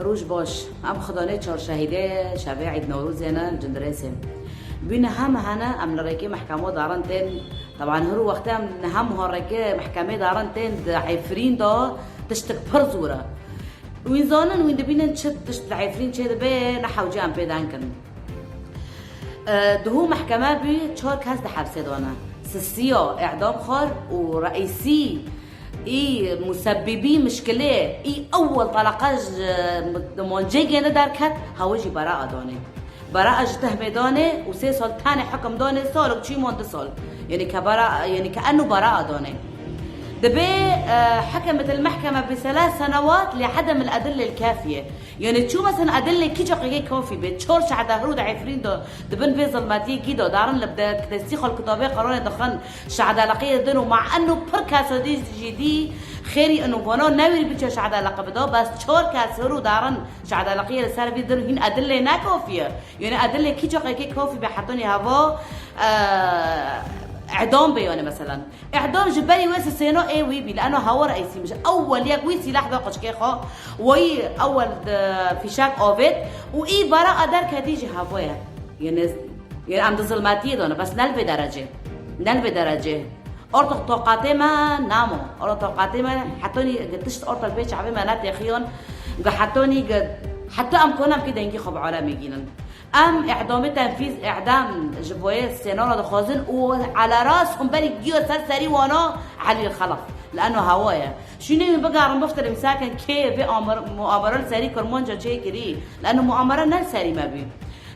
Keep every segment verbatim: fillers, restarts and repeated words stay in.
Roj baş. Em xidanê çar şehîdê şevê Eîd Newrozê ne Cindirêsê. Bîne hem hene em li rêkê mehkemo darin tên. Teban hiru wextê em niha muharreke mehkemê darin tên di Efrîn de tiştek pir zor e. Wî zanin, wî dibînin çi tişt li Efrîn çê dibe, ne hewce em pê denkin. E, duhû mehkeme bî, çar kes di hepsê de ne. Sisiya, îdam xwar û reîsî, î musebbibî mişkilê, î ewel talaqa ji, di mancê gêne derket, hewe jî beraa danê. Beraa ji tehmê danê û sê sal tenê hekim danê, salek çî man du sal. Yanî ke beraa, yanî ke eno beraa danê. Dibê, e, hekimî til mehkeme bi selas senewat li edem el edille el kafiye. Yanî çû mesela edille kî çaqekê kafî bê. Çar şehda hiru di Efrîn de di bin vê zilmetiyê gî de darin li de-, destî xwe li kitabê qeranê dixin, şehda leqiyê din û ma eno pir kesa dî jî dî xêrî eno vana newîrî biçe şehda leqi bida, bes çar kes hiru darin şehda leqiyê li ser vî din hîn edille ne kafî ye. Yanî edille kî çaqekê kafî bê hetanî heva, e, îdam bê yanî mesela. Îdam ji berî wê sisêno ê wî bî, li eno hewa reîsî min ji ewel yek wî sîlah da quçkê xwe, wî ewel di fîşek avêt û î beraa derketî ji hewa ye. Yanî, yanî em di zilmetiyê de ne, bes ne li vê derecê. Ne li vê derecê. Ortoq toqatê me namo. Ortoq toqatê me hetonî gi tişt ortoq pê çavê me netêxiyon. Gi hetonî gi, heta em konem ki dengî xwe bi alemê gînin. Em îdamê tenfîz, îdam ji boyê sênara dixwazin û ala ras hûn berî giyo ser serî wana Elî Xelef. Li eno hewa ye. Şûnê min bigarin biftirim sakin kê vê amir-, muamere li serî Kirmanca çêkirî. Li eno muamere ne li serî me bî.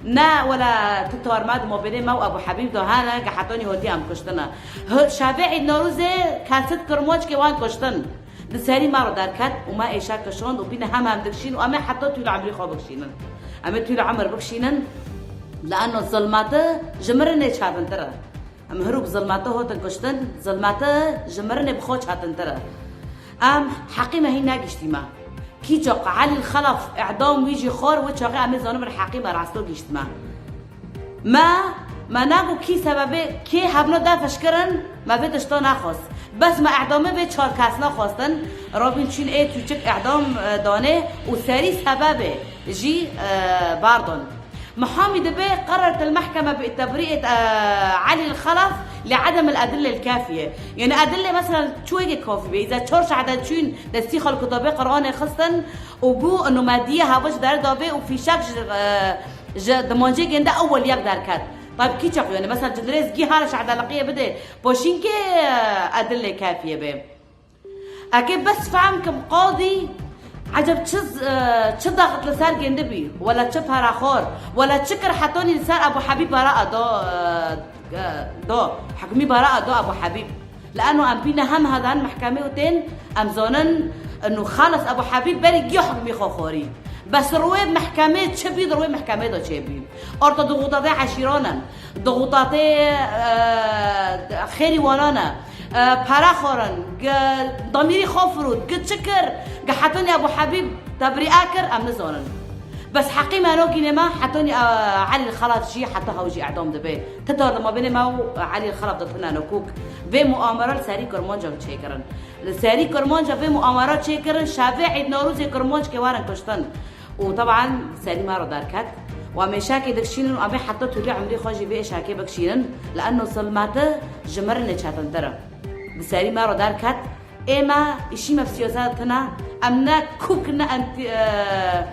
Ne wela ti tar me di mabênê me û Ebû Hebîb de hene, ke hetanî hotî em kuştine. Hi-, şevê Îd Newrozê kesit Kirmanckê wan kuştin. Di serî me re derket û me êşa kişand û bîne hem hem dikişîn û em ê heta tûl emrî xwe bikişînin. Em ê tûl emir bikişînin, li eno zilmete ji mirinê çetintir e. Em hiru bi zilmete hotin kuştin, zilmete ji mirinê bi xwe çetintir e. Em heqî me hîn negiştî me. Kî çaqa Elî Xelef îdam wî jî xwar, wê çaxê em ê zanibin heqî me rasto giştime. Me, me nago kî sebebê, kê hebno defiş kirin, me vê tişta nexwest. Bes me îdamê vê çar kes nexwestin. Rabîn çîn ê çûçik îdam, e, danê û serî sebebê jî, e, berdin. Mihamî dibe qerar til mehkeme bi tebrîet, e, Elî Xelef li edem el edille el kafiye. Yanî edille mesela çûyekê kafî be. Îza çar şehda çûn destî xwe li kitabê Qur'anê xistin û got, ino me diye hava ji derdabê û fîşek ji, e, ji dimancê gênde ewel yek derket. Tab kî çax yanî mesela Cindirês gî hara şehda leqiyê bide, poşînkê, e, edille kafiye be. Eke bes fehm kim qadî, eceb çi z-, e, çi daxit li ser gêndi bî, wela çi peraxor, wela çi kir hetanî li ser Ebû Hebîb beraa do, e, e, do, hukmî beraa do Ebû Hebîb. Li eno em bîne hem hedan mehkemê û tên, em zonin, inu xalis Ebû Hebîb berî giya hukmî xwe xorî. Bes rûyê mehkemê çi bî, di rûyê mehkemê de çê bî. Orta dixutatê eşîran in, dixutatê, e, xêrî wanan e, e, pere xwarin, gi damîrî xwe firût, gi çi kir, gi hetanî Ebû Hebîb tebrîa kir, em nizanin. Bes heqî me nokînê me, hetanî, e, Elî Xelef jî heta hew jî îdam dibe. Ti tar di mabênê me û Elî Xelef de tune nokûk. Vê muamere li serî Kirmanca çêkirin. Li serî Kirmanca vê muamere çêkirin, şevê Îd Newrozê Kirmanckê werin kuştin. û teban serî me re derket. Û em êşakê dikişînin û em ê heta tûlî emrî xwe jî vê êşakê bikişînin. Li eno zilmete ji mirinê çetintir e. Di serî me re derket. Ê me îşî me bi siyaseta tune. Em ne kûk ne entî-, e,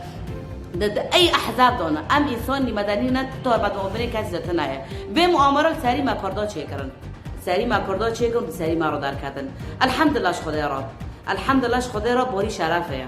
di, di ey ehzab de ne. Em însanî medenî ne, tu tor me di oberê kesî de tune ye. Vê muamere li serî me Kurda çêkirin. Serî me Kurda çêkirin, di serî me re derketin. Elhamdulillah ji Xwedê re. Elhamdulillah ji Xwedê re borî şerefê ye.